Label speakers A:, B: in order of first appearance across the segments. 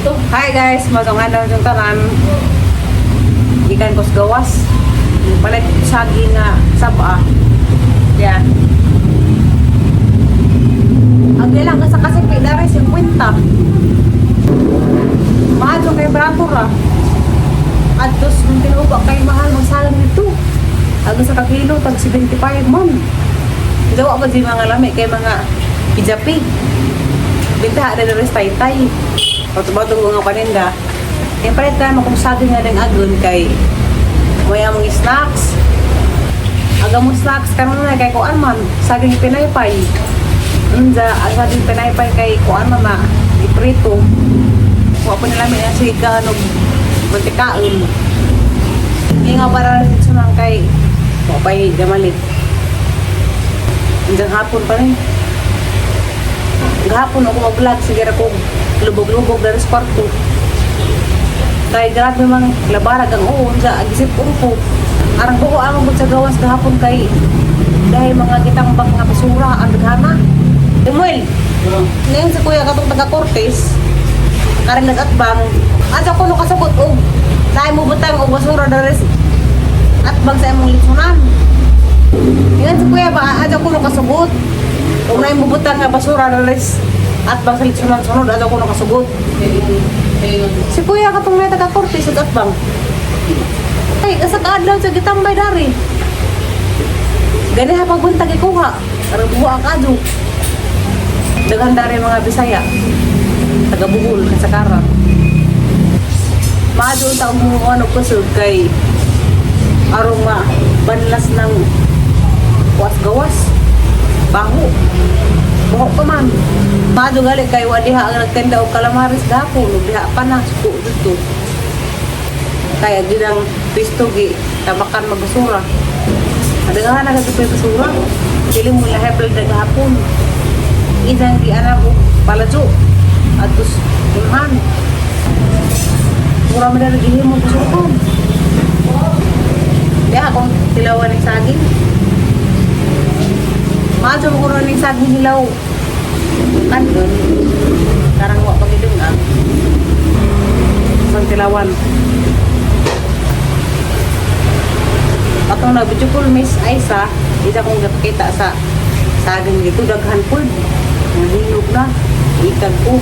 A: Hi guys, masong ano yung tanan. Ikan kos gawas. Palit sagi nga saba. Yeah. Ang ilang ka sa kasi dari 50. Maadyo kay brato ra. Adtos kung tinuba kay mahal magsalang nito. Ang sa kakilo tag 75 man. Gawa pa di mga lami kay mga pijapi. Binta na rin taytay. Bato-bato nga paninda. Kaya palit na mo kung sabi nga ng agon kay may among snacks. Aga mo snacks karon na kay kuan man saging pinaypay. Unja ang saging pinaypay kay kuan man na iprito. Wa pa nila may siga og mantikaon. Kaya nga para sa nang kay wa pa'y gamalit. Hanggang hapon pa rin. Gahapon ako mag-vlog, sige ra ko lubog-lubog dari sa kwarto. Kay grabe mang labarag ang uon sa agisip ko. Arang buko ang sa gawas gahapon kay dahil mga gitambak nga basura ang daghana. Emuel, ngayon sa kuya katong taga Cortes, karon nag-atbang, asa ko no kasabot og dahil mo butang og basura dari atbang sa imong litsunan. Ngayon sa kuya ba, asa ko no kasabot. Kung na mo butang nga basura dari atbang sa litsunan sunod, asa ko no kasabot. Si kuya katong na taga Cortes sa atbang. Ay, asa ka adlaw sa gitambay dari. Gani ha pagbuntag ikuha. Aron buha ang kadyo. Daghan dari mga Bisaya. Taga Bohol, Kasagaran. Maadyo ta mo ano kusog kay arong ma banlas ng was gawas. Baho. Baho pa man. Maadyo gali kay wa diha ang nagtenda og calamares gahapon ug diha pa na suko dito. Kaya ginang pisto gi tabakan magbasura. Adagahan na kasi basura. Dili mo lahi pala gahapon. Isang gi anak ko paladyo. Atos imhan. Mura man na mo basura. Diha akong tilawan ng saging. Maadyo mo kuno ng saging hilaw. Kandon. Karang wa pagidung ang. Sang tilawan. Atong na beautiful Miss Aisa, isa kong gapakita sa saging dito daghan pod. Nahinog na. Ikag ko.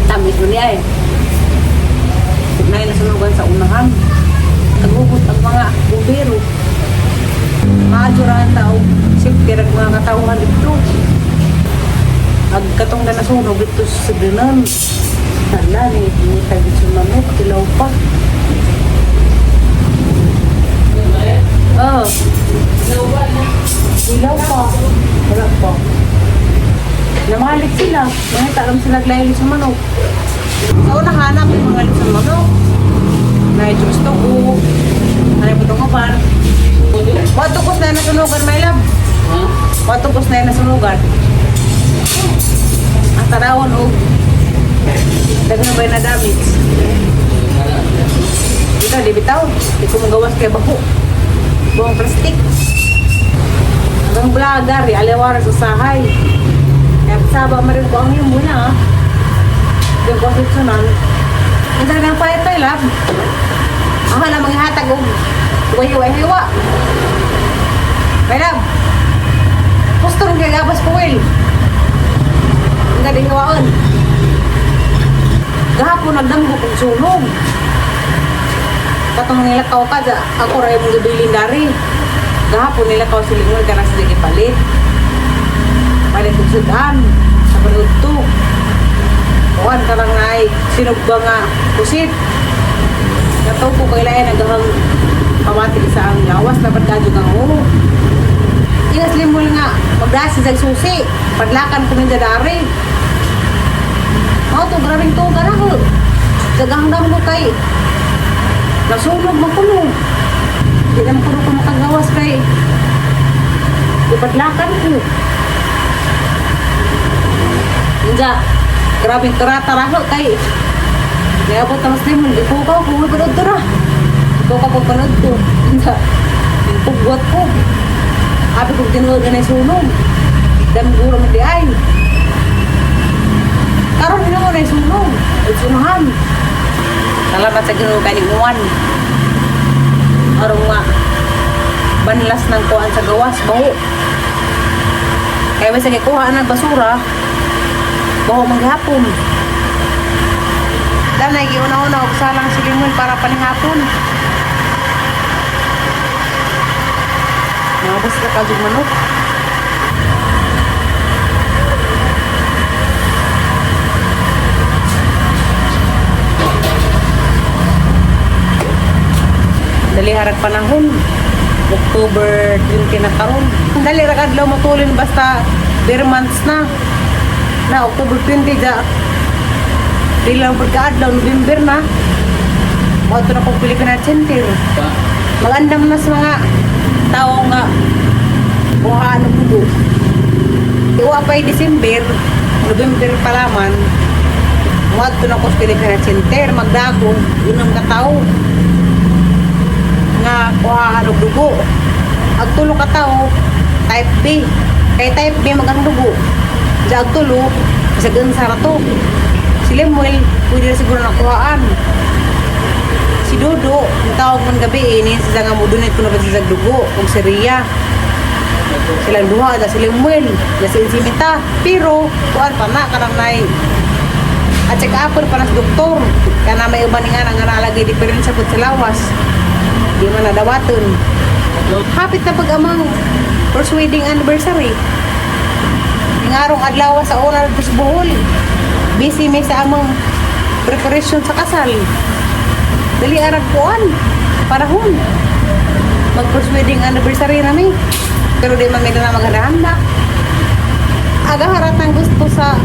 A: Tamis mo niya eh. Nay nasunugan sa unahan. Tagugot ang mga bumbero. Maadyorahan tao. Safety rag mga katauhan dito. Ag katong na nasunog dito sa Grinan. Hala ni tag dito manok, tilaw pa. Oh. Ilaw pa. Wala pa. Namalik sila. Mga alam sila glayli sa manok. Sa una hanap yung mga sa manok. Na gusto ko. Ano po itong kapar? Wato na nasunugan, my love. Wato na nasunugan. Ang tarawon o. Daghan ba na damage? Dito, di bitaw. Di ko magawas kay bako. Buong plastic. Ang vlogger, alawara sa sahay. Kaya saba mo rin ko ang iyong muna. Ah. Di ko sa sunan. Ang talagang payat love. Ang hala mga hatag og hiwa-hiwa. My love. Gusto rin kay gabas po, Will. Ang galing hiwaon. Gahapon nagdamgo kong sunog. Katong nilakaw ka, ako rin mong gibilin dari. Gahapon nilakaw si Lingoy ka na sa palit. Palit og sudan. Sa produkto. Kuan ka lang ay sinugba nga kusit. Nataw ko kay lain nagahang pamati sa ang lawas na kadyo kang oo. Ingas limol nga magdasi sa susi. Padlakan ko ninja dari. Mao to grabing to garaho. Dagangdang mo kay nasunog man kuno. Di naman kuno ko makagawas kay ipadlakan ko. Inja, grabing karata raho kay niabot ang limon, di ko ka, kung may ra. Ikaw ka ko panood ko. Pugwat ko. Abi ko tinuod na sunog. Dami guro mo di ay. Karon hinuon na sunog. Sunuhan. Salamat sa Ginoo kay Uwan. Aron nga banlas ng kuan sa gawas baho. Kaya may sige kuha ng basura, baho maghapon. Danay giuna-una og salang si Limon para panihapon. Naubos ka kajug manok. Dali harag panahon. October 20 na karon. Dali ra kadlaw matulin basta bare months na. Na October 20 ja. Di lang pagkaadlaw November na. Mo na kong Philippine Heart Center. Magandam na sa mga tao nga buha ano dugo. Iwa pa December, November pa laman. Muadto na ko sa Philippine Heart Center, magdago, unang ka tao nga kuhaan og dugo. Ag tulo ka tawo, type B. Kay type B mag ang dugo. Diya ag tulo, bisag unsa ra to. Si Lemuel, pwede na siguro nakuhaan. Si Dodo, ang tawag man gabi eh, niya siya nga mo donate ko na ba siya dugo, ug si Ria. Silang duha, da si Lemuel, da si Insimita. Pero, kuan pa na, karang nay at check up pa na sa doktor. Kana may uban nga nga nalagay diferensya pud sa lawas. Di man nadawaton. Hapit na pag-amang first wedding anniversary. Ngarong adlaw sa una sa Bohol. Busy may sa amang preparation sa kasal. Dali arag kuan. Panahon. Mag first wedding anniversary nami. Pero di man may na maghanda-handa. Aga haratang gusto sa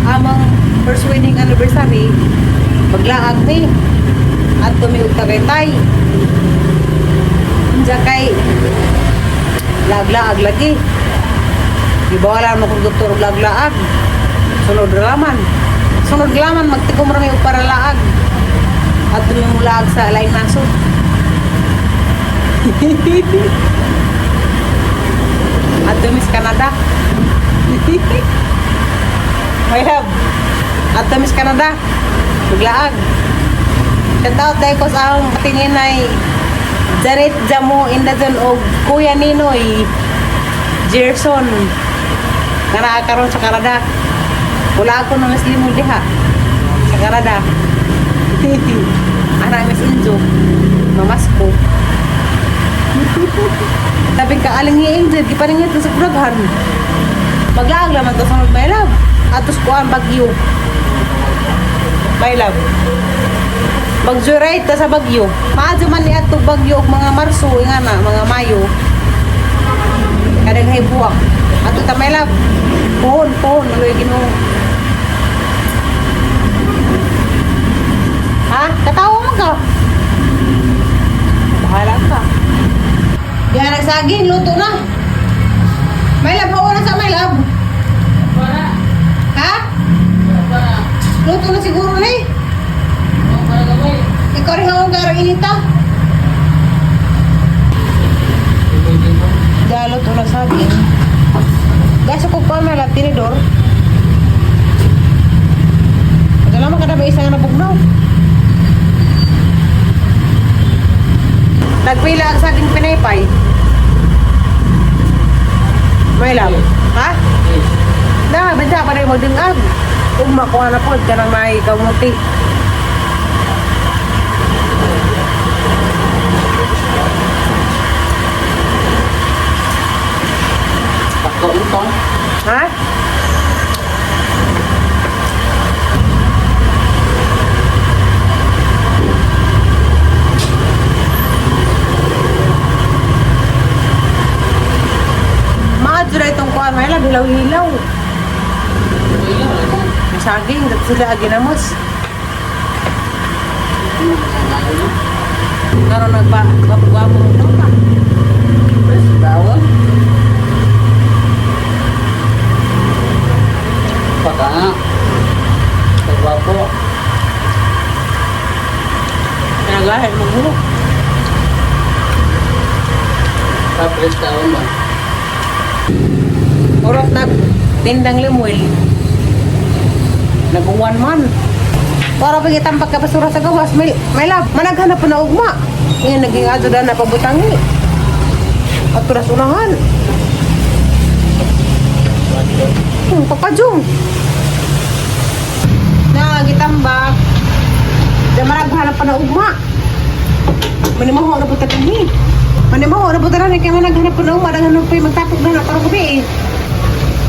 A: amang first wedding anniversary, maglaag mi at tumiog Tagaytay. Diya kay laag-laag lagi. Di ba wala mo kung doktor og laag-laag. Sunod laman. Sunod laman magtikom ra mi og para laag. At tumimulaag sa laing nasod. At tumis Canada. My love. At tumis Canada. Maglaag. Shout out dahil ko sa akong tingin ay Janet Jamo Indazon o Kuya Ninoy Gerson nga naa karon sa Canada. Wala ako ng Muslim diha sa Canada. Ana Miss Injo, mamasko. Sabi ka aling ni Angel, di pa rin ito sa daghan. Maglaag laman to sunod, my love. Atos kuan Bagyo. My love. Mag-joyride ta sa Bagyo. Maadyo man ni adto Bagyo og mga Marso, nga na, mga Mayo. Kadaghay buwak. Ato ta, my love. Pohon, pohon, maloy Ginoo. Ha? Katawa mo ka. Bahala ka. Yan nagsaging, luto na. My love, mauna sa my love.
B: Wala.
A: Ha?
B: Wala.
A: Luto na siguro na eh.
B: Wala gamay.
A: Ikaw rin akong garang inita. Galo to na saging. Gaso ko pa may love, tinidor. Padala mo ka na ba isang nabugnaw? Nagpila ang saging pinaypay. May love. Ha? Na, benta pa rin magdingag. Kung makuha na po, ka nang may kamuti.
B: Pakko utong.
A: Ha? Maadyo na itong kuhan, may love, hilaw-hilaw. May saging, dito sila aginamos. Karon nagpa, gwapo-gwapo ng tropa.
B: Bawal. Paka nga. Pagwapo.
A: Nagahin mong buhok.
B: Fresh tawon ba?
A: Urot nag tindang Limuel. Nag-uwan man. Para pag itambak ka basura sa gawas, may lab, managhanap pa na ugma. Ngayon, naging adyo na pabutangi. At turas unahan. Papadjong. Na, gitambak. Da managhanap pa na ugma. Manimaho na po tatangi. Manimaho na po tatangi. Kaya managhanap pa na ugma. Daghanap pa yung magtapok na na parang gabi eh.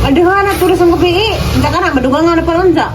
A: Andihan na tulos ang gabi eh. Hindi ka na, madugang nga na pa nun sa.